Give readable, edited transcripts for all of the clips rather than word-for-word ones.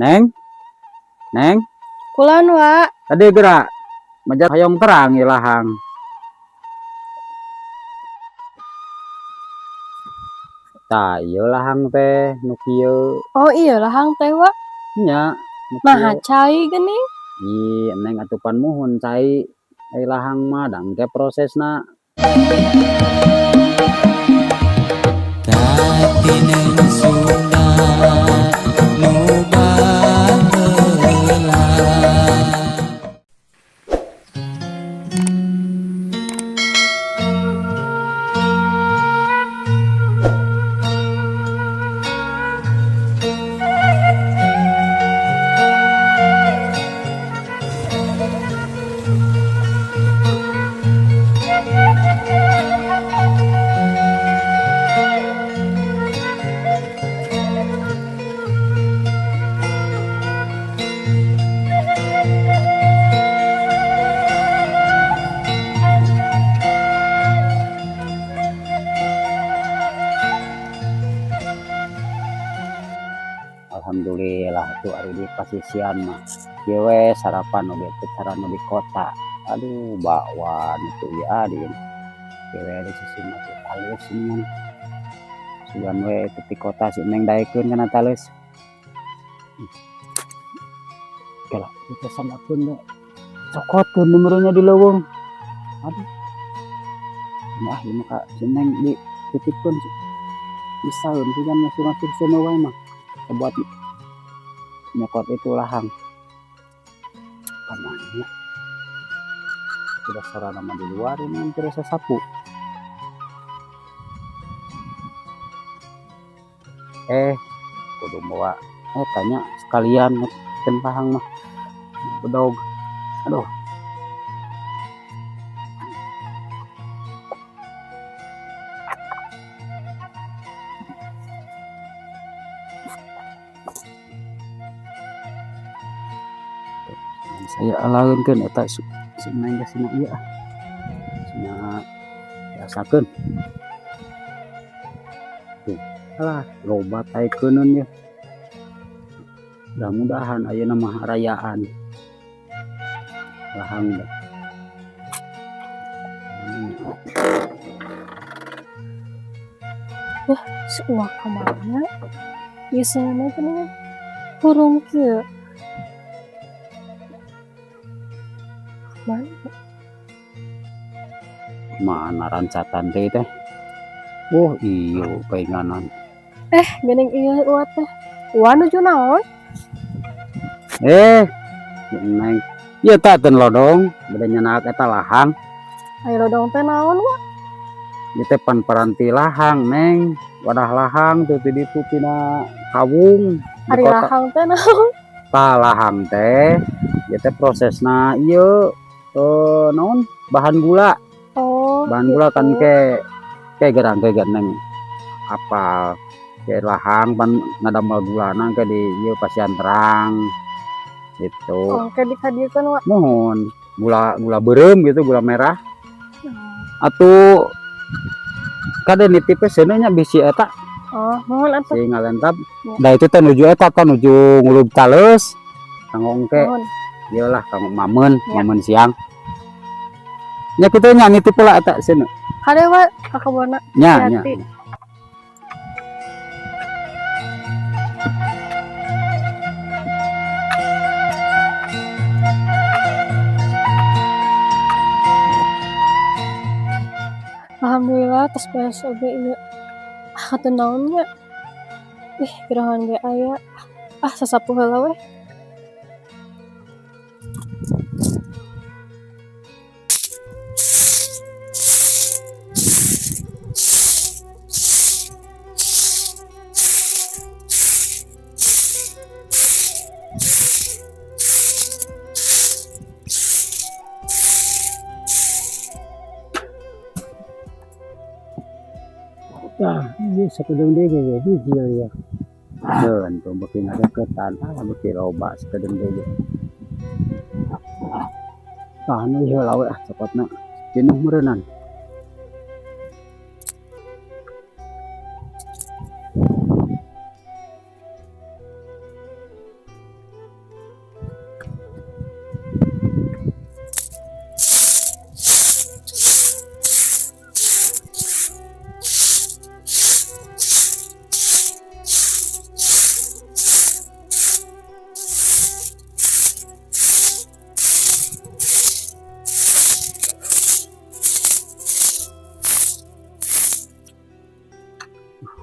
Neng? Neng? Kulon, Wak. Tadi gerak. Majak hayong terang ieu lahang. Tah, ieu lahang teh nu kieu. Oh iya lahang teh, Wak. Nya, nu Nah, kieu. cai geuning. Ih, Neng atupan muhun cai. Ai lahang mah da engke prosesna. Tatineng Sunda nu baheula. Alhamdulillah tuh ari di pasisian mah. Kieu we sarapan oge teu cara nu di kota. Aduh, bakwan itu ieu adi. Kieu we di sisi mah tuh taleus ngan. Sugan we itu ti kota si Neng daekeun kana taleus. Kela, kita samakeun we. Cokotkeun numerona di leuweung. Aduh. Nah, ieu mah ka si Neng dititipkeun bisaeun sugan mah sunga wae mah. Buat nyokot itu lahang. Kamana? Sudah sarana mah di luar ini terus sapu. Kudu bawa tanya sekalian nyekeun lahang mah. Bedog. Aduh. Saya alaeunkeun eta si Neng ka sina ieu ah. Sina biasakeun. Tuh, alah loba taekeuneun ye. Mudah-mudahan ayeuna mah rayaan. Lahang deh. Wah, si Uwa ka mana? Ieu cenah geuningan hurung kieu. Mana? Mana rancatan teh teh? Oh iyo painganan. Geuning ieu Uwa teh. Uwa nuju naon? Neng. Ieu tah teu lodong, bade nyenak eta lahang. Ai lodong teh naon, Wa? Ieu teh pan paranti lahang, Neng. Wadah lahang tuh ti ditu tina kawung di Ari kota. Lahang teh naon? Tah lahang teh ieu teh prosesna ieu naon? Bahan gula. Oh, bahan gula kan gitu. Ke gerang ke Neng. Apal ke lahang pan ngadamel gulana ke di ieu pasian terang gitu. Oh, ke dikadiekeun, Wa. Mohon gula gula beureum gitu, gula merah. Oh. Atuh kade nitip seuneu nya bisi eta. Oh, mohon atuh. Si ngalentap. Ya. Da itu teh nuju eta teh nuju ngulub taleus. Kanggo engke. Mohon. Ieu lah kanggo mameun, Ya. mameun siang. Nya kitu nya nitip pula eta seuneu. Kade, Wa, ka kebonna. Nya, nya. Hati-hati. Alhamdulillah tos beres oge ieu. Ah, teu naon nya. Ih, gerahan ge aya. Ah, sasapu heula weh. Tah, ieu sakedeung deui ge hiji ya. Deun tuh beuki ngadeukeutan, ah beuki loba sakedeung deui ge. Tah nu ieu heula we ah cokotna. Jenuh meureunan.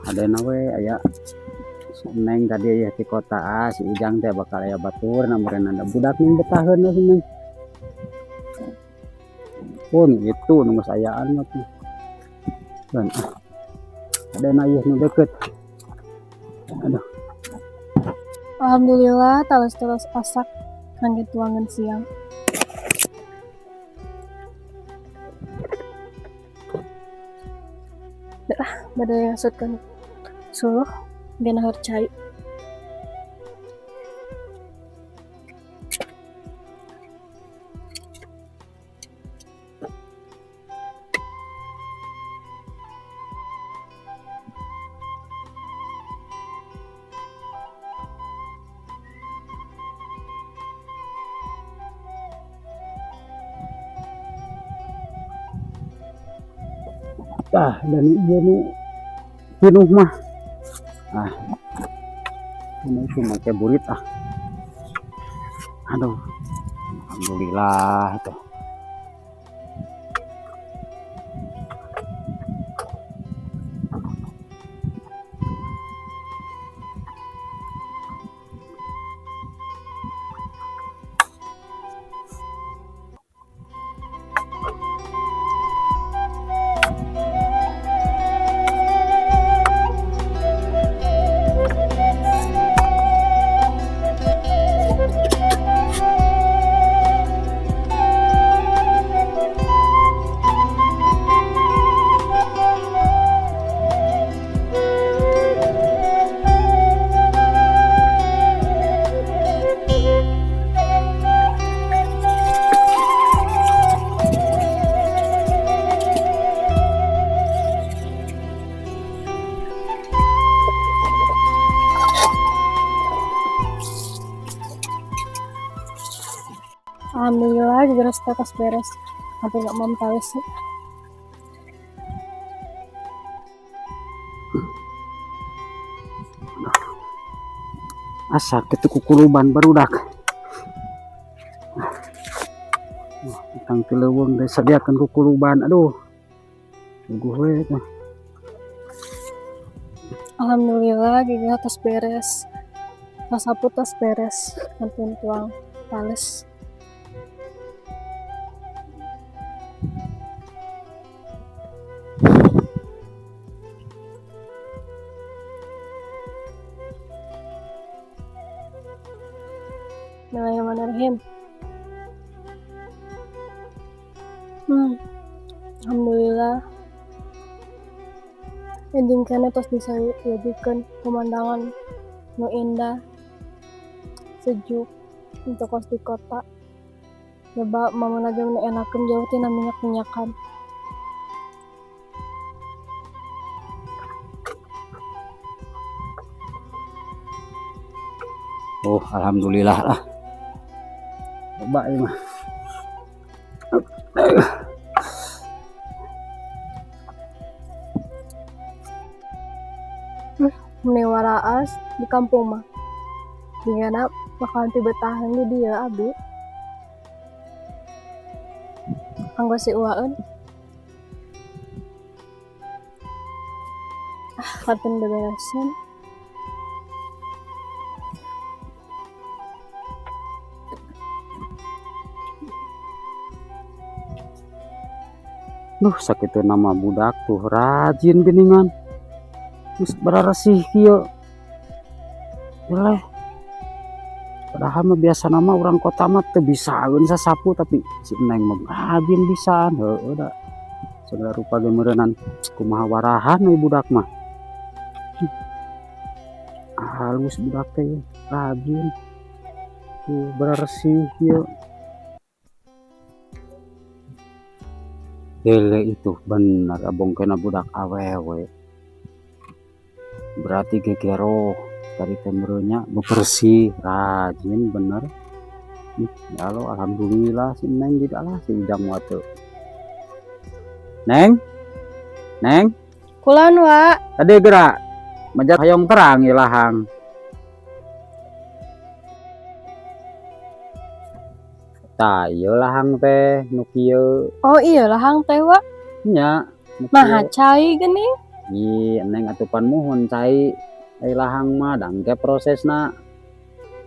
Ada we aya si Neng tadi ya di kota, ah, si Ujang teh bakal aya batur na meureun ada budak ning betaheun si Neng. Pun itu nu geus ayaan mah tuh. Dan ah, ada na ieu nu deket. Aduh. Alhamdulillah tales-tales asak kangge tuangan siang. Ah, bade ngasutkeun suluh genah cai. Tah, dan ieu nu pinuh mah. Ah. Ini itu make burit ah. Aduh. Alhamdulillah tuh. Alhamdulillah juga tos beres. Sampai nggak mau tales. Asa kitu kukuluban barudak. Tang ti leuweung teh sadiakeun kukuluban. Aduh. Puguh we teh. Alhamdulillah giga tos beres. Sasapu tos beres. Kantun tuang tales. Bismillahirrahmanirrahim. Alhamdulillah. Enjing keneh tos bisa yogikeun pemandangan nu indah, sejuk untuk kos di kota. Coba mama lagi nu enakeun jauh tina minyak-minyakan. Oh, alhamdulillah lah. Coba ini mah. Meni waraas di kampung mah. Jigana bakalan teu betahan di dieu abi. Kanggo si uaeun. Ah, kantun beberesan. Duh, sakitu nama budak tuh rajin geuningan. Geus bararesih kieu. Eleh. Padahal mah biasa nama urang kota mah teu bisaeun sasapu, tapi si Neng mah rajin pisan. Heueuh da. Segala rupa ge meureunan kumaha warahan we budak mah. Halus budak teh, rajin. Tuh bararesih kieu. Lele itu bener abong kena budak awewe. Berarti gegero tadi teh meureunnya bebersih rajin bener. Ya Allah, alhamdulillah si Neng tidak lah si Ujang mah teu. Neng? Neng? Kulon, Wak. Tadi gerak. Majak hayong terang ieu lahang. Tah, ieu lahang teh nu kieu. Oh iya lahang teh, Wak. Nya, nu Nah, kieu. cai geuning. Ih, Neng atuh pan muhun cai ai lahang mah da engke prosesna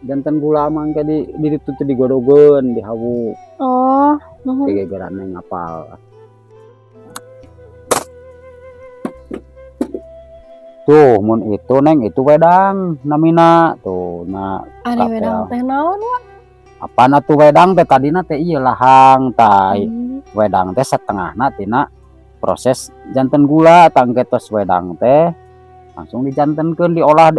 janten gula mah engke di ditu teh digodogeun, dihawu. Oh, nuhun. Gegeran Neng apal. Tuh, mun itu Neng, itu wedang namina tuh na. Ari Kapel. Wedang teh naon, Wa? Apaan atuh wedang teh tadina teh ieu lahang tah. Wedang teh setengahna tina proses janten gula. Tah, engke tos wedang teh langsung dijantenkeun, diolah,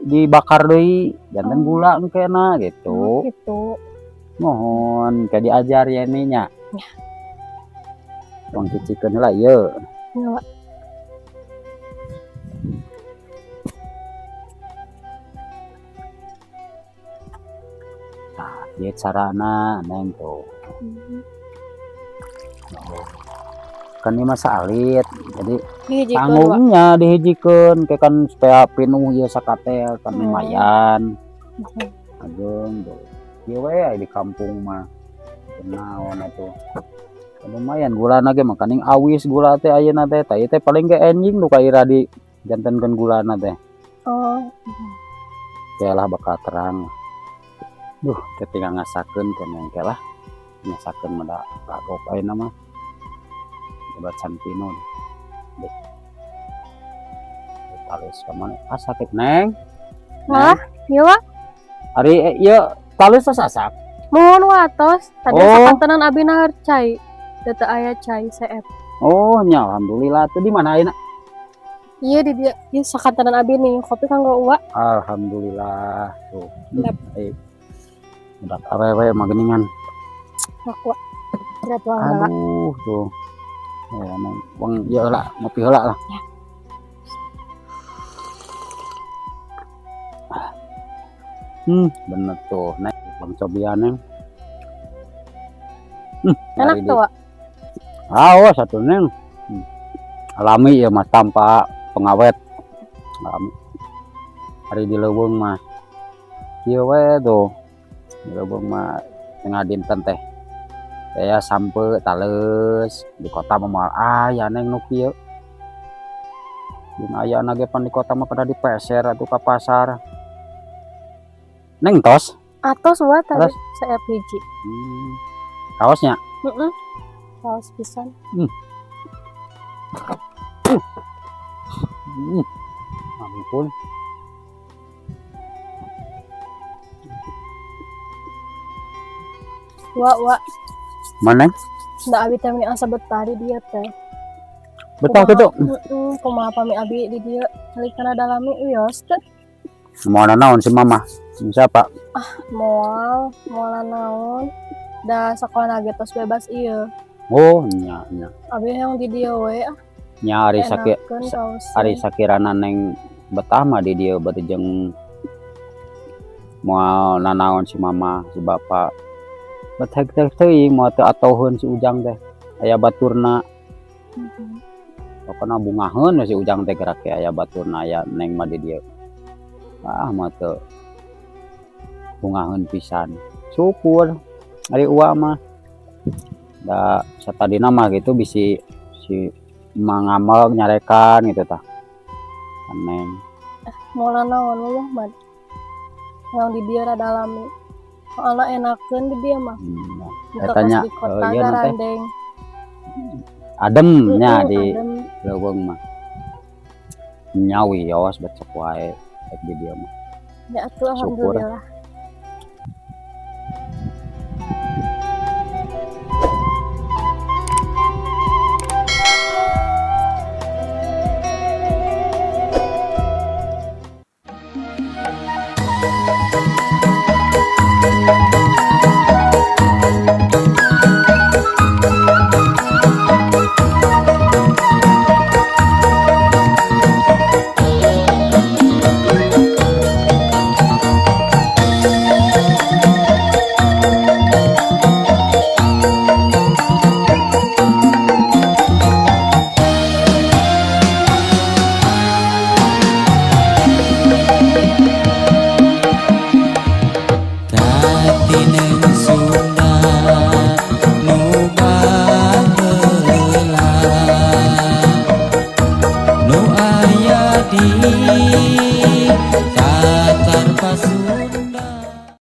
dibakar deui janten gula engkena gitu. Oh, gitu. Mohon ke diajar ya ini nya. Ya. Tong cicikeun heula ieu. Ya, Wa. Tah, ieu carana Neng tuh. Kan ini mah saalit, jadi Dihijikeun, Wa. Tanggungnya dihijikeun ke kan supaya pinuh ieu sakatel kan. Lumayan. Ageung tuh. Ieu we aya di kampung mah. Naon atuh. Lumayan gulana ge, makaning awis gula teh ayeuna teh. Tah, ieu teh paling ge enjing nu kaira di jantenkeun gulana teh. Oh. Lah bakal terang. Duh, teh tinggal ngasakeun ke engke lah. Ngasakeun mah da kagok ayeuna mah. Obat Santino deh. Talus ka mana? Ah, sakit Neng. Wah, iya, Wa. Ari ieu talus tos asak. Muhun, Wa, tos. Tadi Oh. sakantenan abi nahar cai. Da teu aya cai seep. Oh, nya alhamdulillah. Tuh di mana ayeuna? Iya, di dia. Ieu sakantenan abi nih kopi kanggo Uwa. Alhamdulillah. Tuh. Lep. Budak awewe mah geuningan. Mak, Wa. Berat wae heula. Aduh, tuh. Ya, Neng. Wang ieu heula, ngopi heula lah. Ya. Bener tuh. Neng, bang cobian Neng. Enak Nyari tuh, Wa. Awas satu Neng. Alami ya mah, tanpa pengawet. Alami. Hari di leuweung mah. Kieu we tuh. Di leuweung mah tengah dinten teh. Saya sampe tales di kota mah moal aya Neng nu kieu. Jeung aya ge pan di kota mah pada dipeser atuh ka pasar. Neng tos? Atos, Wa, tadi Atos? seep hiji. Kaosnya? Heeh. Kaos pisan. Ampun. Wa, Wa. Mana? Da abi teh meni asa betah di dieu teh. Betah gitu. Heeh, kumaha pami abi di dieu calikana dalami wios teh. Mau naon si mama? Siapa? Moal, moal naon. Da sakola ge tos bebas ieu. Oh, nya nya. Abi yang di dieu we ah. Nya ari sakit Enakeun kaos. Ari sakirana Neng betah mah di dieu berarti jeung moal nanaon si mama, si bapak. Betah teh teuing moal teu atoheun si Ujang teh. Aya baturna. Pokona bungaheun we si Ujang teh gerak ge aya baturna, aya Neng mah di dieu. Ah, moal teu bungaheun pisan. Syukur ari Uwa mah. Da satadina mah gitu bisi si mangamel nyarekan gitu tah. Neng. Moal naon mah Mad. Yang di dieu rada lami. Soalna enakeun di dieu mah. Di Eta nya, di kota ieu na teh. Garandeng. Adem nya Heeh, di adem. leuweung mah. Nya wios becek wae rek di dieu mah. Ya atuh Syukur. alhamdulillah.